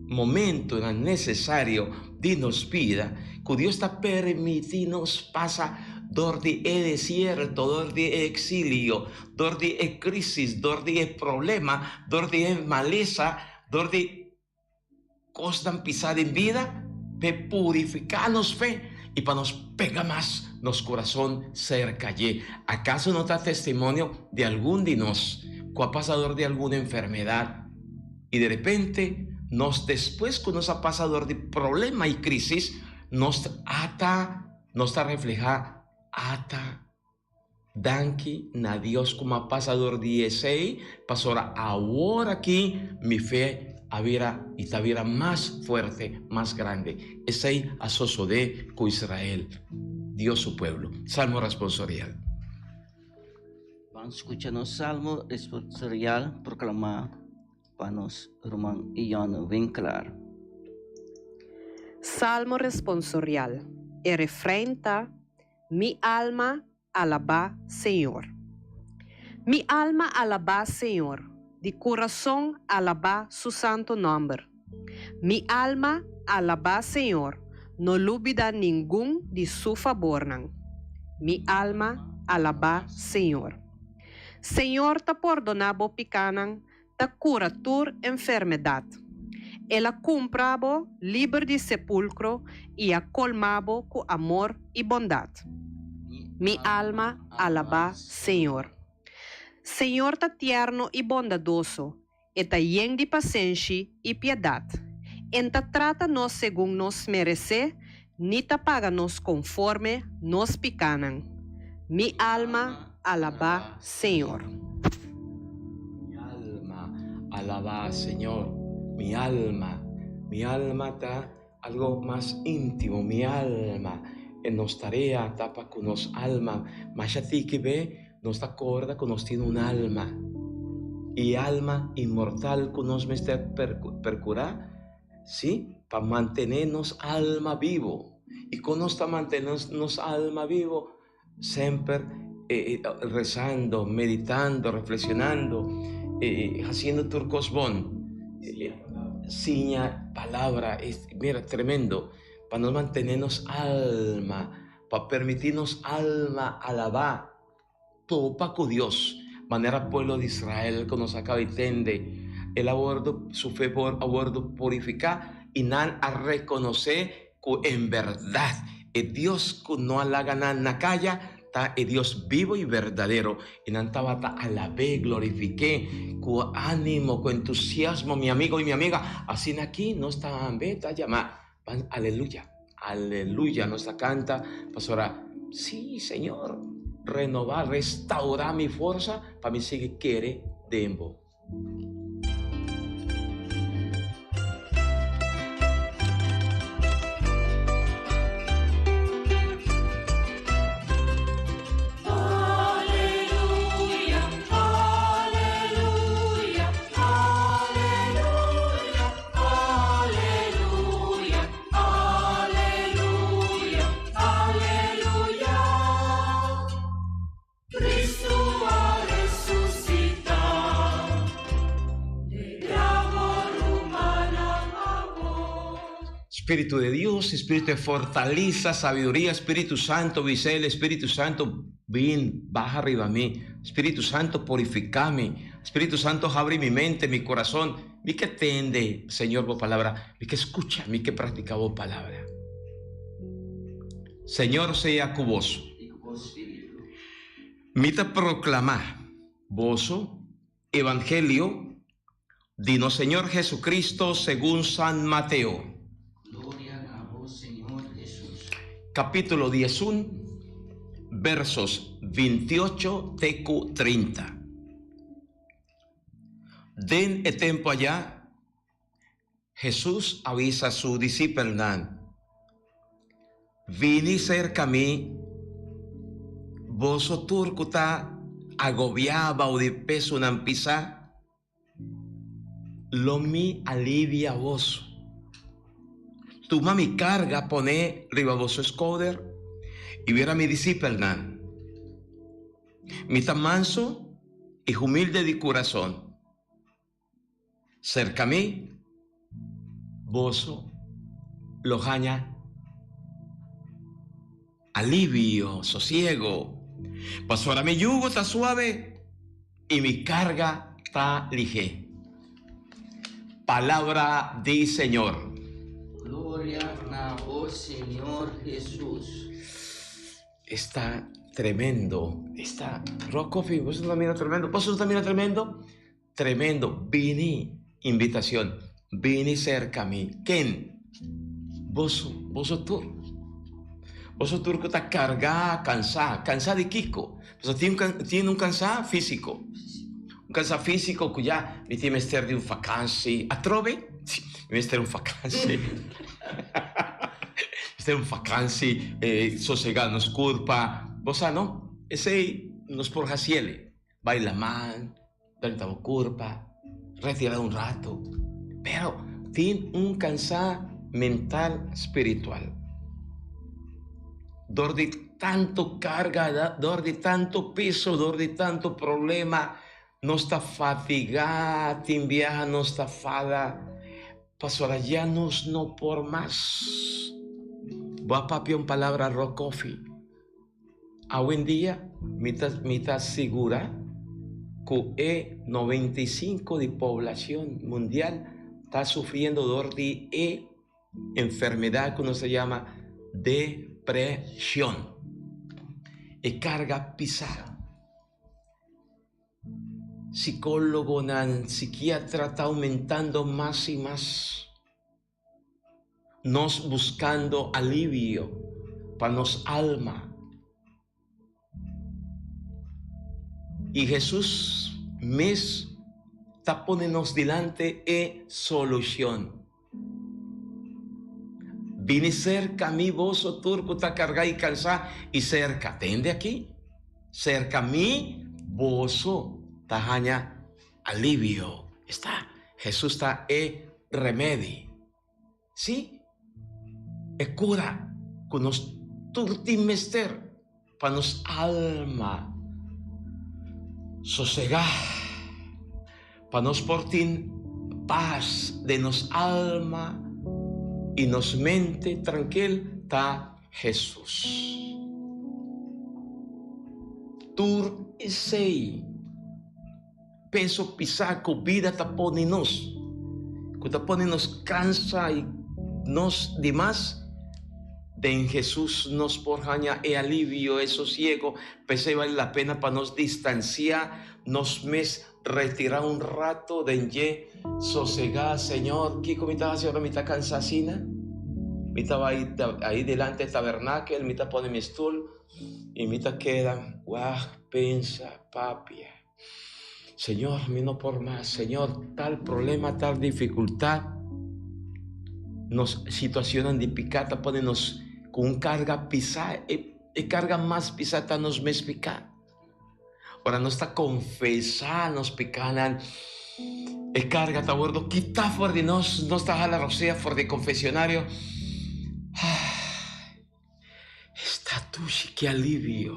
momentunan nesesario di nos bida ku Dios ta permití nos pasa dor di e desierto, dor di e eksilio, dor di e krísis, dor di e problema, dor di e malesa, dor di Kosnan pisá den bida p'e purifiká nos fe i pa nos pega mas nos kurason serka dje. Akaso no ta testimonio di algun di nos ku a pasa dor di algun enfermedat i derepente nos despues ku nos a pasa dor di problema i krísis nos ata nos ta reflehá ata Danki na Dios ku m'a pasa dor di esei, pasobra awor aki mi fe a bira i ta bira mas fuerte, mas grandi. Esei a sosodé ku Israel, Dios su pueblo. Salmo responsorial. Ban skucha nos salmo responsorial proklamá pa nos ruman Ion Winklaar. Salmo responsorial. E refrein ta, Mi alma alabá Señor. Mi alma alabá Señor, di kurason alabá Su santu nòmber. Mi alma alabá Señor, no lubidá ningun di Su fabornan. Mi alma alabá Señor. Señor ta pordoná bo pikánan, ta kura tur enfermedat. El a kumpra bo liber di sepulkro i a kolma bo ku amor i bondat. Mi alma alabá Señor. Señor ta tierno i bondadoso, e ta yen di pasenshi i piedat. En ta trata nos segun nos meresé, ni ta paga nos konforme nos pikánan. Mi alma alabá Señor. Mi alma alabá Señor. Mi alma, mi alma ta algo mas íntimo, mi alma. E nos tarea ta pa ku nos alma masha tiki be nos ta korda ku nos tin un alma. I e alma inmortal ku nos mester perkurá Sí, pa mantené nos alma bibo. I kon nos ta mantené nos alma bibo? Semper rezando, meditando, refleksionando, hasiendo tur kos bon. Siña palabra, mira, tremendo. Pa nos mantené nos alma, pa permití nos alma alabá. Topa ku Dios, manera pueblo di Israel ku nos a kaba di tende, el a wòrdu, su fe por a wòrdu purifiká i nan a rekonosé ku en bèrdat e Dios ku no a laga nan na kaya ta e Dios bibu i berdadero, i nan tabata alab'é, glorifik'é ku ánimo, ku entusiasmo, mi amigo i mi amiga, asina aki nos tambe ta yamá pa aleluya. Aleluya, nos ta canta pasobra sí, Señor, renova, restaura mi forsa pa mi sigui kere den bo. Aleluya, aleluya, aleluya, aleluya. Spiritu de Dios, Spiritu de fortaleza, sabiduría, Spiritu Santo, bisel, Spiritu Santo, bin, baha riba mi. Spiritu Santo, purifica mi. Spiritu Santo, habri mi mente, mi corazón. Mi ke tende, Señor, bo palabra. Mi ke scucha, mi ke practica bo palabra. Señor sea cu boso. Mi ta proclama boso Evangelio di nos Señor Jesucristo segun San Mateo. Gloria na bo, Señor Jesus. Capítulo 11, versos 28 te cu 30. Den e tempo allá, Hesus a bisa su disipelnan, Bini serka mi, boso tur ku ta agobiá bou di pesonan pisá, lo mi alivia boso. Tuma mi karga pone riba boso skouder i bira mi disipelnan. Mi ta manso i humilde di kurason. Serka mi, boso lo haña alivio, sosiego, pasobra mi yugo ta suave i mi karga ta lihé. Palabra di Señor. Gloria na bo, Señor Hesus. Esta tremendo, esta Rock Coffee, boso ta mira tremendo, boso ta mira tremendo? Tremendo, bini, invitacion, bini cerca mi. Ken? Boso, boso tur. Boso tur cu ta carga, cansa. Cansa di kico? Pasobra tin un, tin un cansa fisico. Un cansa fisico cu ya mi tin mester di un vakantie. Atrobe? Mi mester un vakantie. Mester un vakantie, eh, sosega nos curpa. Bo sa no? Esey nos por haciele. Bai laman, drenta bo kurpa, retira un rato. Pero tin un kansá mental spiritual. Dor di tantu karga, dor di tantu piso, dor di tantu problema, nos ta fatigá, tin biaha nos ta fada, pasobra ya nos no por mas. Bo a papia un palabra rokofi. Awendia mi ta mi ta sigura ku e 95 di poblacion mundial ta sufriendo dor di e enfermedad ku nos ta yama depresion, e karga pisa. Psicologonan, psikiatra ta aumentando mas i mas. Nos buscando alivio pa nos alma. Y Jesús mes ta pone nos dilante e solucion. Bini cerca mi boso tur cu ta carga y cansa y cerca, tende aki, cerca mi boso ta haña Alivio. Esta, Hesus ta e remedi. Sí, e kura ku nos tur tin mester pa nos alma sosegá, pa nos por tin pas den nos alma i nos mente trankil, ta Hesus. Tur esei. Peso pisá ku bida ta pone nos, ku ta pone nos kansa i nos dimas, den Hesus nos por haña e alivio, e sosiego. P'esei bale la pena pa nos distansiá nos mes, retirá un rato den dje, sosegá, Señor, kiko mi ta hasi ora mi ta kansá asina? Mi ta bai ahí delante e tabernakel, mi ta pone mi stul i mi ta keda wak, pensa, papia. Señor, mi no por mas. Señor, tal problema, tal dificultad. Nos situacionnan di piká ta pone nos ku un karga pisá. E, e karga mas pisá ta nos mes piká. Ora nos ta konfesá nos pikánan, e karga ta wòrdu kitá for di nos. Nos ta hala rosea for di konfesionario. Esta dushi, ki alivio!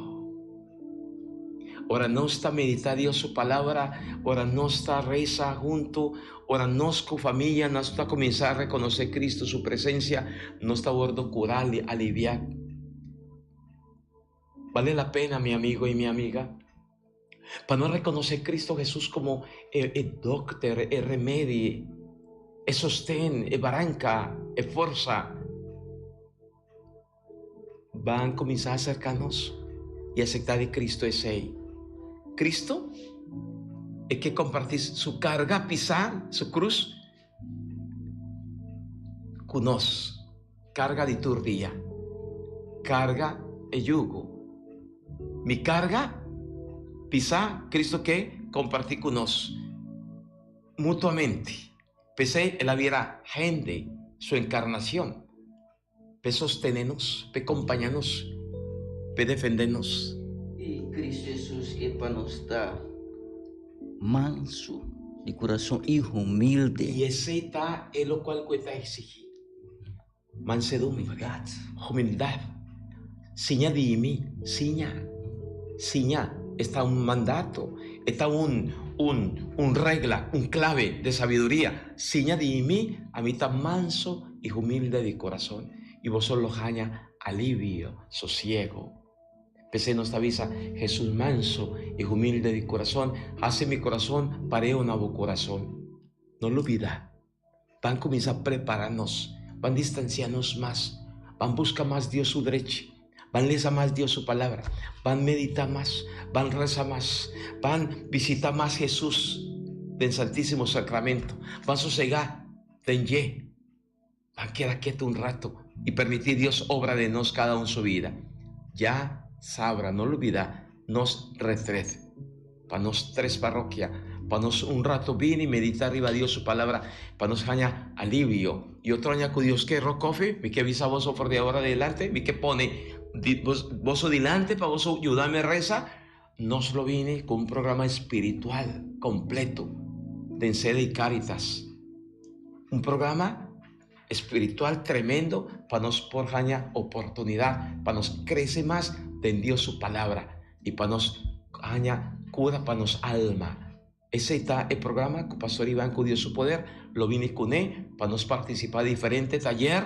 Ora nos ta meditá Dios su Palabra, ora nos ta resa huntu, ora nos ku famia nos ta kuminsá rekonosé Cristo su presensia, nos ta wòrdu kurá i aliviá. Bale la pena, mi amigo i mi amiga, pa nos rekonosé Cristo Hesus komo e e dòkter, e remedi, e sosten, e baranka, e forsa. Ban kuminsá aserká nos i asektá di Cristo esei. Cristo e ke kompartí su karga pisá, su krus, ku nos. Karga di tur dia. Karga e yugo. Mi karga pisá, Cristo ke kompartí ku nos mutuamente. P'esei el a bira hende, su enkarnashon. P'e sostene nos, p'e kompaña nos, p'e defende nos. I Kristu Hesus ke pa nos ta mansu di kurason i humilde. I esei ta e lokual ku e ta eksigí, mansedumbre, humildat. Siña di mi, siña, siña. Esta un mandato, esta un, un, un regla, un clave de sabiduria. Siña di mi, ami ta manso i humilde di corazon, i boso lo haña alivio, sosiego. P'esei nos ta bisa, Jesús manso i humilde di corazon, haci mi corazon pareu na bo corazon. No lubida. Ban kuminsá prepará nos, ban distansiá nos mas, ban buska mas Dios su drechi, ban lesa mas Dios su palabra, ban meditá mas, ban resa mas, ban bisitá mas Hesus den Santísimo Sacramento, ban sosegá den dje, ban keda ketu un rato i permití Dios obra den nos kada un su bida. Ya sabra, no lubidá nos retret. Pa nos tres parrokia, pa nos un rato bini medita riba Dios su palabra, pa nos haña alivio. Y otro aña cu Dios ke Rock Coffee, mi ke bisa boso for di ahora adelante, mi ke pone boso dilante pa boso yudame reza, nos lo bini cu un programa espiritual completo den sede di Caritas. Un programa espiritual tremendo pa nos por haña oportunidad pa nos crece mas den Dios su palabra y pa nos haña cura pa nos alma. Esey ta e programa cu Pastor Iván cu Dios su poder lo bini cune pa nos participa diferente taller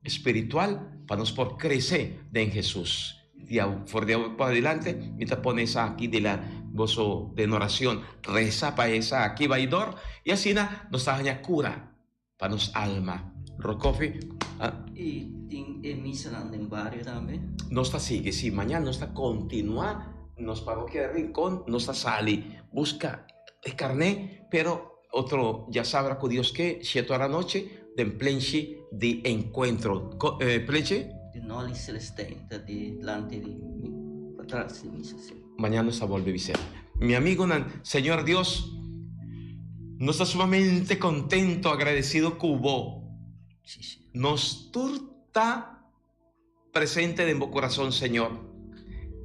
espiritual pa nos por crece den Jesús. Di for di awe pa adelante mi ta pone esaki di la boso den oracion reza pa esaki baidor y asina nos ta haña cura. Pa nos alma. Rokofi, a. I tin e misanan den bario tambe. Nos ta sigui, si, mañana nos ta kontinuá nos parokia de Rincon, nos ta sali buska e karné, pero otro djasabra ku Dios ke, shete ora anochi, den plenchi di enkuentro. Ko, plenchi? Di Nolly Celestijn, ta dilanti di mi, patras di misa, si. Mañana nos ta bolbe bis'é. Mi amigonan, Señor Dios, nos ta sumamente contento, agradecido cu Bo. Nos tur ta presente den Bo corazon, Señor.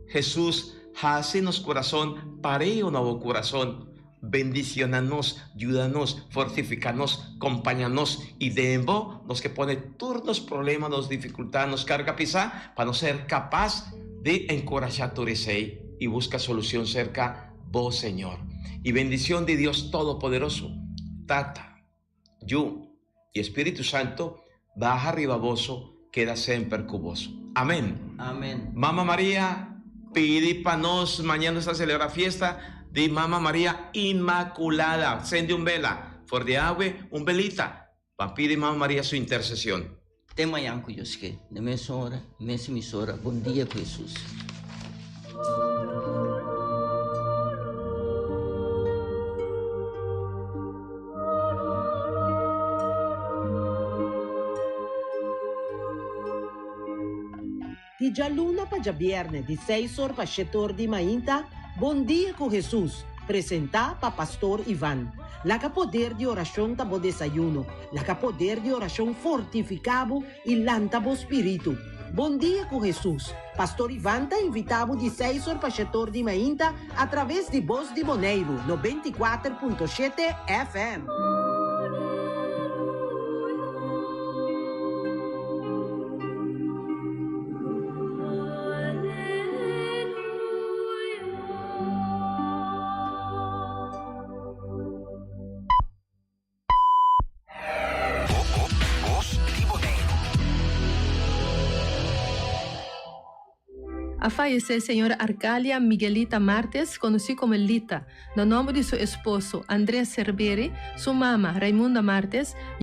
Jesús, haci nos corazon pareo na Bo corazon. Bendiciona nos, yuda nos, fortifica nos, compaña nos y den Bo nos ke pone tur nos problema, nos dificultad, nos carga pisa pa nos ser capaz di encoracha tur esey y busca solucion cerca Bo, Señor. Y bendicion di Dios Todopoderoso, Tata, Yu y Espíritu Santo baha riba boso, keda semper cu boso. Amen. Amen. Mama Maria, pidi pa nos. Mañana nos ta celebra fiesta di Mama Maria Inmaculada. Cende un bela, for di awe un belita, pa pidi Mama Maria su intercesion. Te mañan cu Dios ke, na mes ora, mes emisora. Bon dia cu Jesus. Di djaluna pa djabierne di seis or pa shete or di mainta, Bon Dia cu Jesus, presenta pa Pastor Ivan. Laga poder di oracion ta bo desayuno, laga poder di oracion fortifica bo y lanta bo spiritu. Bon Dia cu Jesus, Pastor Ivan ta invita bo di seis or pa shete or di mainta a traves di Bos di Boneiru 94.7 FM. A fayesé señora Arcalia Miguelita Martes, konosí komo Lita, na nòmber di su esposo Andrés Cerberi, su mama Raimunda Martes.